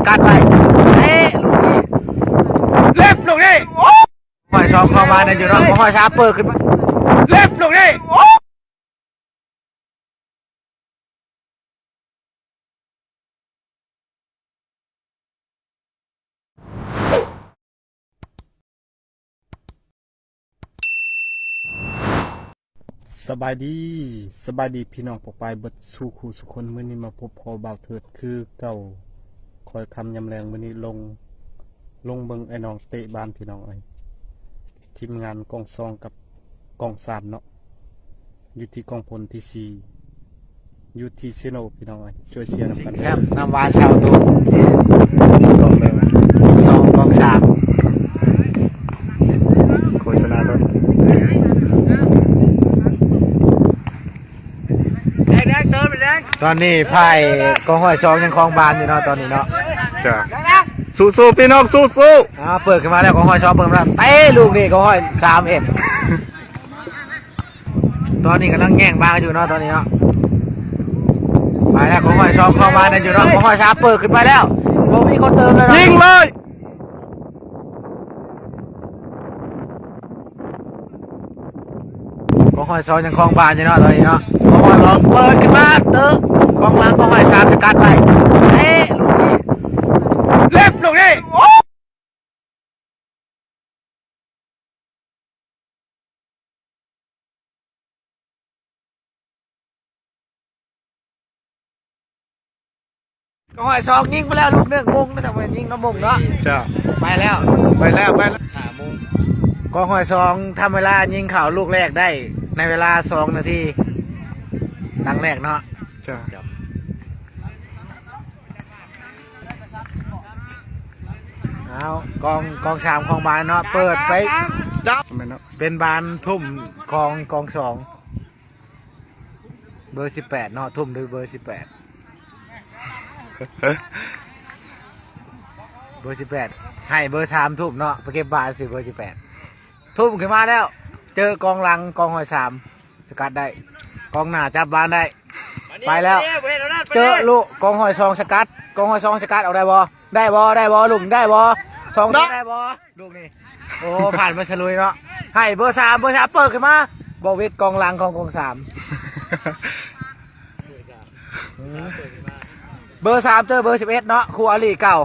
ກັດໄວ້ ເຕະລູກນີ້ ເລັບລູກນີ້ ໂອ້ຍ ຫ້ອຍສອງເຂົ້າມາໄດ້ຢູ່ເນາະ ຫ້ອຍສາມເປີດຂຶ້ນມາ ເລັບລູກນີ້ ໂອ້ຍ ສະບາຍດີ ສະບາຍດີພີ່ນ້ອງປອງປາຍເບິດສູ່ຄູ່ສູ່ຄົນ. ມື້ນີ້ມາພົບພໍ້ບ່າວເທີດຄືເກົ່າ. ຄ່ອຍຄ່ຳຍາມແລງມື້ນີ້ລົງ ລົງເບິ່ງອ້າຍນ້ອງເຕະບານພີ່ນ້ອງເອີຍ. ທີມງານກອງສອງກັບກອງສາມເນາະ ຢູ່ທີ່ກອງພົນທີສີ່ ຢູ່ທີ່ເຊໂນພີ່ນ້ອງເອີຍ ຊ່ວຍເຊຍນຳກັນເດີ. ນ້ຳຫວານຊາວໂຕ ກອງເດີ ກອງສອງ ກອງສາມ ໂຄສະນາລົດ. ຕອນນີ້ພາຍກອງຮ້ອຍສອງຍັງຄອງບານຢູ່ເນາະ ຕອນນີ້ເນາະ. ຈ້າ ສູ້ໆ ພີ່ນ້ອງ ສູ້ໆ. ອ່າ ເປີດຂຶ້ນມາແລ້ວ ກອງຮ້ອຍສອງເປີດມາ ເຕະລູກນີ້ ກອງຮ້ອຍສາມເອັດ. ຕອນນີ້ກຳລັງແຍ່ງບານຢູ່ເນາະ ຕອນນີ້ເນາະ. ໄປແລ້ວ ກອງຮ້ອຍສອງເຂົ້າມາໄດ້ຢູ່ເນາະ ກອງຮ້ອຍສາມເປີດຂຶ້ນໄປແລ້ວ ບໍ່ມີຄົນເຕີມເລີຍເນາະ ຍິງເລີຍ. ກອງຮ້ອຍສອງຍັງຄອງບານຢູ່ເນາະ ຕອນນີ້ເນາະ. ກອງຮ້ອຍສອງເປີດຂຶ້ນມາເຕີ ກອງຫຼັງກອງຮ້ອຍສາມສະກັດໄວ້ ເຕະລູກນີ້ ເລັບລູກນີ້ ໂອ້ຍ. ກອງຮ້ອຍສອງຍິງໄປແລ້ວລູກໜຶ່ງ ມຸງນະ ແຕ່ບໍ່ຍິງນະ ມຸງເນາະ. ຈ້າ ໄປແລ້ວ ໄປແລ້ວ ໄປແລ້ວ ຫ້າໂມງ. ກອງຮ້ອຍສອງທຳເວລາຍິງເຂົ້າລູກແລກໄດ້ໃນເວລາສອງນາທີ ຫຼັງແລກເນາະ. ຈ້າ ເອົາ ກອງ ກອງສາມຂອງບານເນາະ ເປີດໄປ ຈັບ ແມ່ນເນາະ ເປັນບານທຸ່ມຂອງກອງສອງ ເບີສິບແປດເນາະ ທຸ່ມໂດຍເບີສິບແປດ ເບີສິບແປດ ໃຫ້ເບີສາມທຸ່ມເນາະ ໄປເກັບບານຊິ ເບີສິບແປດ ທຸ່ມຂຶ້ນມາແລ້ວ ເຈີກອງຫຼັງກອງຮ້ອຍສາມ ສະກັດໄດ້ ກອງໜ້າຈັບບານໄດ້ ໄປແລ້ວ ເຈີລູກກອງຮ້ອຍສອງສະກັດ ກອງຮ້ອຍສອງສະກັດ ອອກໄດ້ບໍ່? ໄດ້ບໍ່? ໄດ້ບໍ່? ລູກນີ້ໄດ້ບໍ່? ສອງໄດ້ບໍ່? ລູກນີ້ ໂອ້ ຜ່ານມາສະລຸຍເນາະ ໃຫ້ເບີສາມ ເບີສາມເປີດຂຶ້ນມາ ບໍ່ເວັດກອງຫຼັງຂອງກອງສາມ ເບີສາມເຈີເບີສິບເອັດເນາະ ຄູ່ອາລີເກົ່າ.